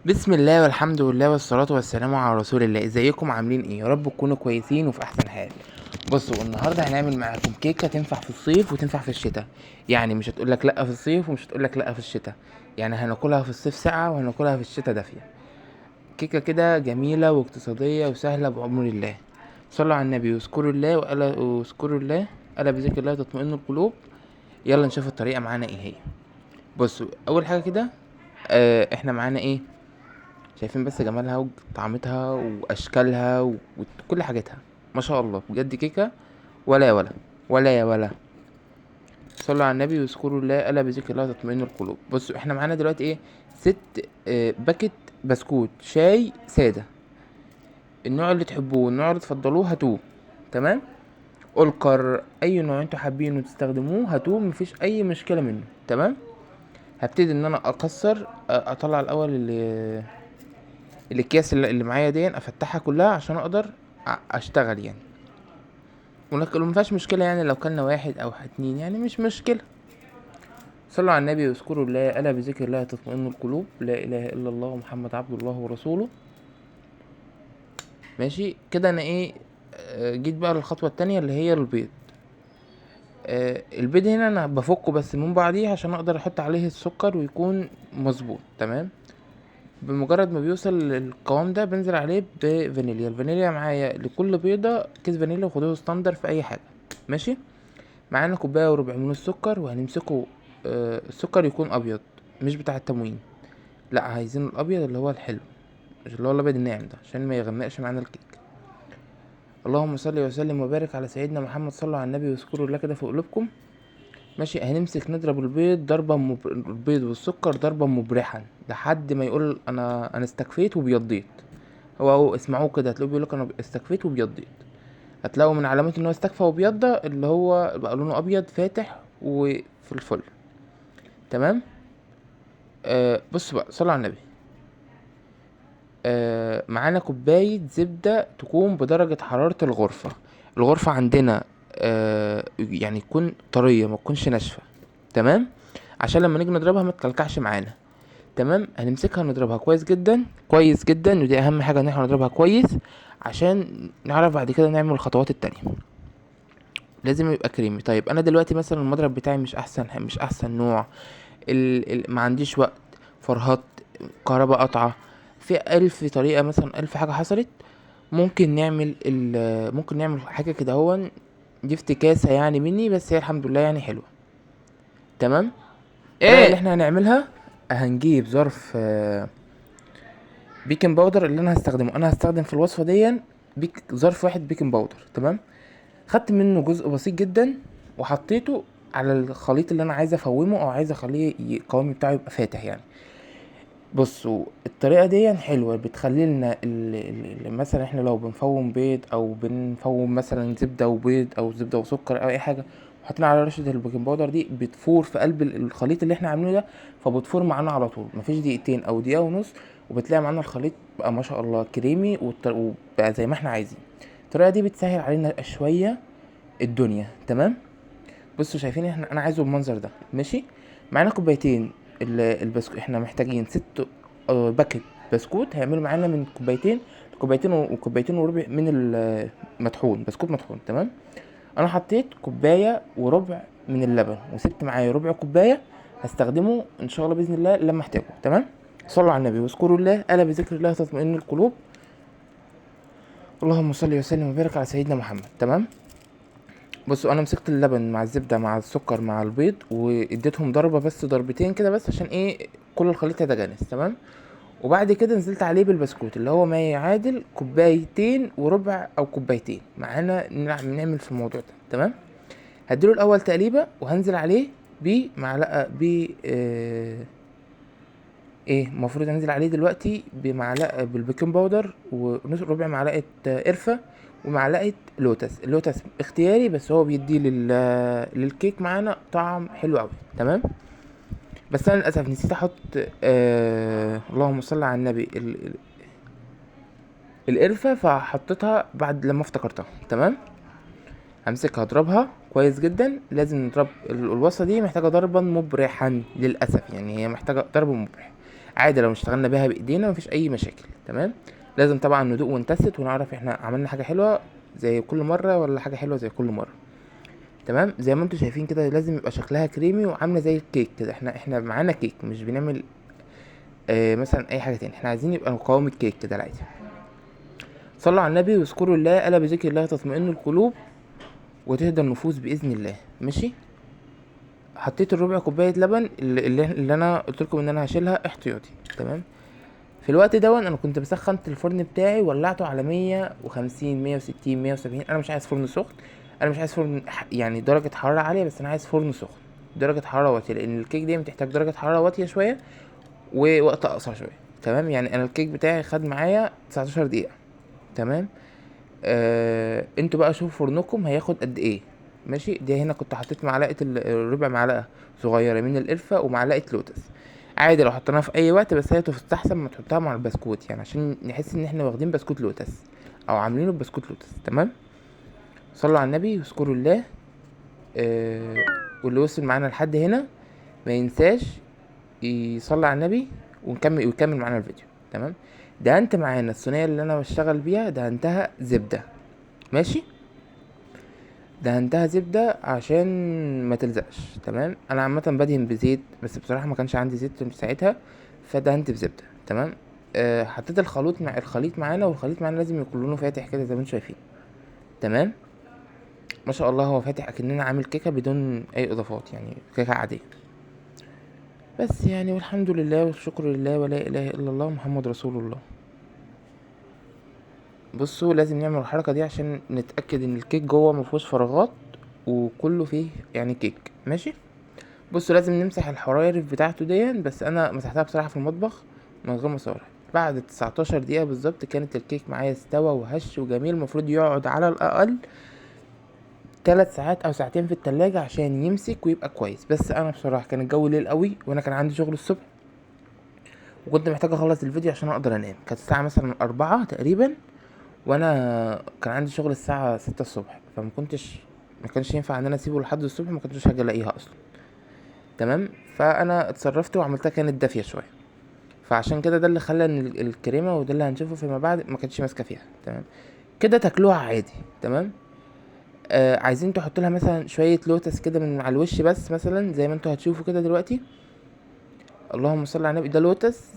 بسم الله والحمد لله والصلاة والسلام على رسول الله. ازيكم عاملين ايه؟ يا رب تكونوا كويسين وفي احسن حال. بصوا النهارده هنعمل معاكم كيكة تنفع في الصيف وتنفع في الشتاء، يعني مش هتقولك لا في الصيف ومش هتقولك لا في الشتاء، يعني هناكلها في الصيف ساقعه وهناكلها في الشتاء دافيه. كيكة كده جميلة واقتصادية وسهلة بامر الله. صلوا على النبي واذكروا الله وألا واذكروا الله، الا بذكر الله تطمئن القلوب. يلا نشوف الطريقة معانا ايه هي. بصوا اول حاجة كده احنا معانا ايه؟ شايفين بس جمالها وطعمتها واشكالها وكل حاجتها ما شاء الله، بجد كيكة ولا يا ولا ولا يا ولا. صلوا على النبي واذكروا الله، الا بذكر الله تطمئن القلوب. بصوا احنا معانا دلوقتي ايه؟ 6 باكت بسكوت شاي ساده، النوع اللي تحبوه النوع اللي تفضلوه هاتوه، تمام؟ أولكر اي نوع انتوا حابينه تستخدموه هاتوه، مفيش اي مشكلة منه، تمام؟ هبتدي ان انا اكسر، اطلع الاول الاكياس اللي معايا دي، افتحها كلها عشان اقدر اشتغل يعني. ولكن ما فيهاش مشكلة يعني لو كلنا واحد او اتنين، يعني مش مشكلة. صلوا على النبي واذكروا الله، الا بذكر الله تطمئن القلوب. لا اله الا الله محمد عبد الله ورسوله. ماشي كده. انا ايه، جيت بقى للخطوة التانية اللي هي البيض. البيض هنا انا بفكه بس من بعضيه عشان اقدر احط عليه السكر ويكون مظبوط، تمام؟ بمجرد ما بيوصل للقوام ده بنزل عليه بفانيليا. الفانيليا معايا لكل بيضة كيس فانيليا، وخدوه standard في اي حاجة، ماشي؟ معانا كوباية وربع من السكر، وهنمسكه، السكر يكون ابيض مش بتاع التموين، لا عايزين الابيض اللي هو الحلو، مش اللي هو الابيض الناعم ده عشان ما يغمقش معانا الكيك. اللهم صل وسلم وبارك على سيدنا محمد. صلوا على النبي واذكروا الله كده في قلوبكم، ماشي؟ هنمسك نضرب البيض ضربا البيض والسكر ضربا مبرحا لحد ما يقول انا استكفيت وبيضيت. هو اسمعوه كده هتلاقوه بيقول لك انا استكفيت وبيضيت. هتلاقوا من علامات ان هو استكفى وبيض اللي هو بقى لونه ابيض فاتح وفي الفل، تمام؟ بصوا بقى، صلوا على النبي. معانا كوباية زبدة تكون بدرجة حرارة الغرفة. الغرفة عندنا يعني تكون طرية ما تكونش ناشفة، تمام؟ عشان لما نيجي نضربها ما تكلكعش معانا، تمام؟ هنمسكها نضربها كويس جدا كويس جدا، ودي اهم حاجة ان احنا نضربها كويس عشان نعرف بعد كده نعمل الخطوات التانية. لازم يبقى كريمي. طيب انا دلوقتي مثلا المضرب بتاعي مش احسن نوع، ما عنديش وقت، فرهطت، كهرباء قطعة، في 1000 طريقة مثلا، 1000 حاجة حصلت، ممكن نعمل حاجة كده اهون، دي افتكاسة يعني مني، بس هي الحمد لله يعني حلوة، تمام؟ ايه اللي احنا هنعملها، هنجيب ظرف baking powder اللي انا هستخدمه. انا هستخدم في الوصفة دي ظرف واحد baking powder، تمام؟ خدت منه جزء بسيط جدا وحطيته على الخليط اللي انا عايز افومه او عايز اخليه القوام بتاعه يبقى فاتح يعني. بصوا الطريقة دي حلوة، بتخلي لنا مثلا احنا لو بنفوم بيض او بنفوم مثلا زبدة وبيض او زبدة وسكر او اي حاجة، وحطينا على رشه ال baking powder دي بتفور في قلب الخليط اللي احنا عاملينه ده، فبتفور معانا على طول، مفيش دقيقتين او دقيقة ونص وبتلاقي معانا الخليط بقى ما شاء الله كريمي وبقى زي ما احنا عايزين. الطريقة دي بتسهل علينا شوية الدنيا، تمام؟ بصوا شايفين انا عايزه بالمنظر ده، ماشي؟ معانا كوبايتين البسكوت، احنا محتاجين 6 باكت بسكوت هيعملوا معانا من كوبايتين لكوبايتين وكوبايتين وربع من المطحون، بسكوت مطحون، تمام؟ انا حطيت كوباية وربع من اللبن وسبت معايا ربع كوباية هستخدمه ان شاء الله باذن الله لما احتاجه، تمام؟ صلوا على النبي واذكروا الله، الا بذكر الله تطمئن القلوب. اللهم صل وسلم وبارك على سيدنا محمد، تمام؟ بصوا انا مسكت اللبن مع الزبدة مع السكر مع البيض واديتهم ضربه بس، ضربتين كده بس عشان ايه كل الخليط يتجانس، تمام؟ وبعد كده نزلت عليه بالبسكوت اللي هو ما يعادل كوبايتين وربع او كوبايتين معانا نعمل في الموضوع ده، تمام؟ هديله الاول تقليبه وهنزل عليه بمعلقه ب، ايه المفروض انزل عليه دلوقتي بمعلقه بال baking powder ونص ربع معلقه قرفه ومعلقة لوتس. اللوتس اختياري بس هو بيدي للكيك معانا طعم حلو قوي، تمام؟ بس انا للاسف نسيت احط، اللهم صل على النبي، القرفه، فحطيتها بعد لما افتكرتها، تمام؟ همسكها اضربها كويس جدا. لازم نضرب الوصفة دي، محتاجه ضربا مبرحا للاسف، يعني هي محتاجه ضرب مبرح. عادي لو اشتغلنا بيها بايدينا مفيش اي مشاكل. تمام، لازم طبعا ندوق ونتست ونعرف احنا عملنا حاجة حلوة زي كل مرة ولا حاجة حلوة زي كل مرة. تمام، زي ما انتم شايفين كده لازم يبقى شكلها كريمي وعامله زي الكيك كده. احنا معانا كيك، مش بنعمل مثلا اي حاجة تاني، احنا عايزين يبقى قوام الكيك كده العادي. صلوا على النبي واذكروا الله، الا بذكر الله تطمئن القلوب وتهدى النفوس باذن الله. ماشي، حطيت الربع كوباية لبن اللي انا قلت لكم ان انا هشيلها احتياطي. تمام، في الوقت ده انا كنت بسخنت الفرن بتاعي، ولعته على 150 160 170. انا مش عايز فرن سخن، انا مش عايز فرن يعني درجه حرارة عالية، بس انا عايز فرن سخن درجه حرارة واطية، لان الكيك دي بتحتاج درجه حرارة واطية شوية ووقت اقصر شوية. تمام، يعني انا الكيك بتاعي خد معايا 19 دقيقة. تمام، انتوا بقى شوفوا فرنكم هياخد قد ايه. ماشي، دي هنا كنت حطيت معلقه ربع معلقه صغيرة من القرفه ومعلقة لوتس. عادي لو حطيناها في اي وقت، بس هي تستحسن ما تحطها مع البسكوت، يعني عشان نحس ان احنا واخدين بسكوت لوتس او عاملينه بسكوت لوتس. تمام، صلوا على النبي واذكروا الله. واللي وصل معانا لحد هنا ما ينساش يصلي على النبي ويكمل معانا الفيديو. تمام، دهنت معانا الصينية اللي انا بشتغل بيها، دهنتها زبدة. ماشي، دهنتها زبدة عشان ما تلزقش. تمام، انا عامة بدهن بزيت، بس بصراحة ما كانش عندي زيت ساعتها فدهنت بزبده. تمام، حطيت الخليط معانا، والخليط معانا لازم يكون لونه فاتح كده زي ما انتم شايفين. تمام، ما شاء الله هو فاتح اكننا عامل كيكة بدون اي اضافات، يعني كيكة عادية بس يعني. والحمد لله والشكر لله ولا اله الا الله محمد رسول الله. بصوا لازم نعمل الحركة دي عشان نتاكد ان الكيك جوه ما فيهوش فراغات وكله فيه يعني كيك. ماشي، بصوا لازم نمسح الحرارف بتاعته دي، بس انا مسحتها بصراحة في المطبخ من غير ما اصورها. بعد 19 دقيقة بالظبط كانت الكيك معايا استوى وهش وجميل. المفروض يقعد على الاقل 3 ساعات او ساعتين في التلاجة عشان يمسك ويبقى كويس، بس انا بصراحة كان الجو ليل قوي وانا كان عندي شغل الصبح وكنت محتاج اخلص الفيديو عشان اقدر انام. كانت الساعة مثلا 4 تقريبا وانا كان عندي شغل الساعة 6 الصبح، فما كنتش ما كانش ينفع ان انا اسيبه لحد الصبح، ما كنتش هاجي الاقيها اصلا. تمام، فانا اتصرفت وعملتها كانت دافيه شوية، فعشان كده ده اللي خلى ان الكريمة وده اللي هنشوفه فيما بعد ما كانتش ماسكه فيها. تمام كده تاكلوها عادي. تمام، عايزين تحط لها مثلا شوية لوتس كده من على الوش بس، مثلا زي ما انتوا هتشوفوا كده دلوقتي. اللهم صل على النبي. ده لوتس،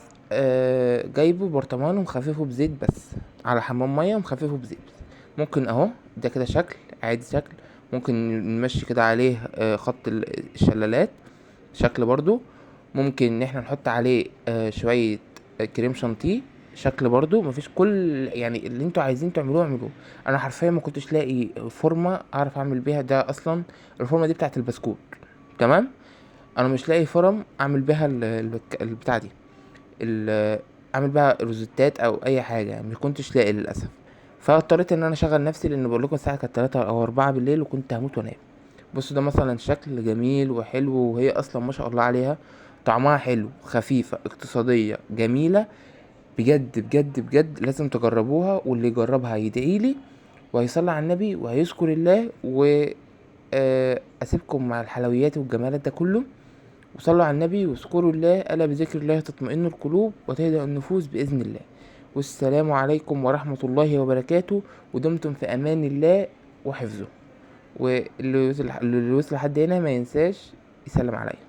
جايبه برطمان ومخففه بزيت بس، على حمام مية ومخففه بزيت. ممكن اهو ده كده شكل عادي، شكل ممكن نمشي كده عليه، خط الشلالات شكل برضو. ممكن ان احنا نحط عليه، شوية كريم شانتيه شكل برضو. مفيش كل يعني اللي انتوا عايزين تعملوه اعملوه. انا حرفيا ما كنتش لاقي فورمه اعرف اعمل بيها ده اصلا، الفورمة دي بتاعت البسكوت. تمام، انا مش لاقي فرم اعمل بيها البتاع دي، اعمل بيها روزيتات او اي حاجة، يعني ما كنتش لاقي للاسف. فاضطريت ان انا اشغل نفسي، لان بقول لكم الساعة كانت 3 او 4 بالليل وكنت هموت وانام. بصوا ده مثلا شكل جميل وحلو، وهي اصلا ما شاء الله عليها طعمها حلو، خفيفة، اقتصادية، جميلة بجد بجد بجد. لازم تجربوها، واللي يجربها يدعي لي وهيصلي على النبي وهيذكر الله. و اسيبكم مع الحلويات والجمالات ده كله، وصلوا على النبي واذكروا الله، الا بذكر الله تطمئن القلوب وتهدأ النفوس باذن الله. والسلام عليكم ورحمة الله وبركاته، ودمتم في امان الله وحفظه. واللي وصل لحد هنا ما ينساش يسلم عليا.